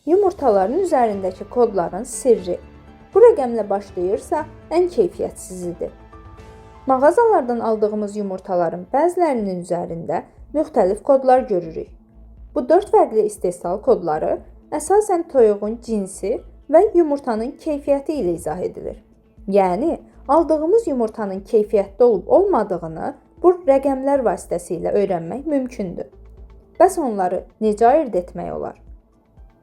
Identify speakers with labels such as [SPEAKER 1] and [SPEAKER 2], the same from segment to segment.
[SPEAKER 1] Yumurtaların üzərindəki kodların sirri. Bu rəqəmlə başlayırsa, ən keyfiyyətsizidir. Mağazalardan aldığımız yumurtaların bəzilərinin üzərində müxtəlif kodlar görürük. Bu 4 fərqli istehsal kodları əsasən toyuğun cinsi və yumurtanın keyfiyyəti ilə izah edilir. Yəni, aldığımız yumurtanın keyfiyyətli olub olmadığını bu rəqəmlər vasitəsilə öyrənmək mümkündür. Bəs onları necə ayırd etmək olar?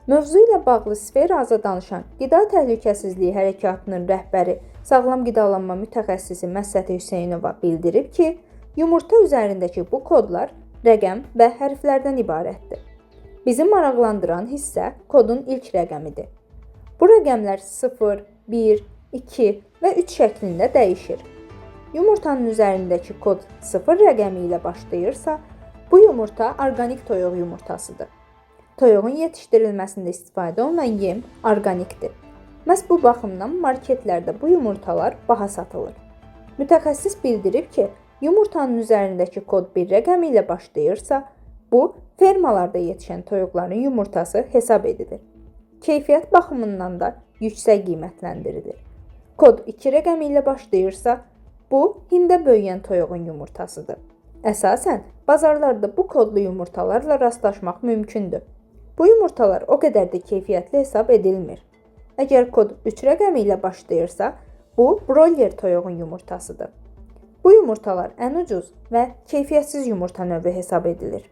[SPEAKER 1] Mövzu ilə bağlı Sfera Aza danışan Qida Təhlükəsizliyi Hərəkatının rəhbəri, sağlam qidalanma mütəxəssisi Məsəti Hüseynova bildirib ki, yumurta üzərindəki bu kodlar rəqəm və hərflərdən ibarətdir. Bizi maraqlandıran hissə kodun ilk rəqəmidir. Bu rəqəmlər 0, 1, 2 və 3 şəklində dəyişir. Yumurtanın üzərindəki kod 0 rəqəmi ilə başlayırsa, bu yumurta orqanik toyuq yumurtasıdır. Toyuğun yetişdirilməsində istifadə olunan yem orqanikdir. Məhz bu baxımdan marketlərdə bu yumurtalar baha satılır. Mütəxəssis bildirib ki, yumurtanın üzərindəki kod bir rəqəmi ilə başlayırsa, bu fermalarda yetişən toyuqların yumurtası hesab edilir. Keyfiyyət baxımından da yüksək qiymətləndirilir. Kod 2 rəqəmi ilə başlayırsa, bu hində böyüyən toyuğun yumurtasıdır. Əsasən bazarlarda bu kodlu yumurtalarla rastlaşmaq mümkündür. Bu yumurtalar o qədər də keyfiyyətli hesab edilmir. Əgər kod 3 rəqəmi ilə başlayırsa, bu broiler toyuğun yumurtasıdır. Bu yumurtalar ən ucuz və keyfiyyətsiz yumurta növü hesab edilir.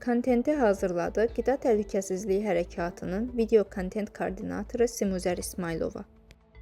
[SPEAKER 1] Kontenti hazırladı Qida Təhlükəsizliyi Hərəkatının video kontent koordinatoru Simuzər İsmayılova.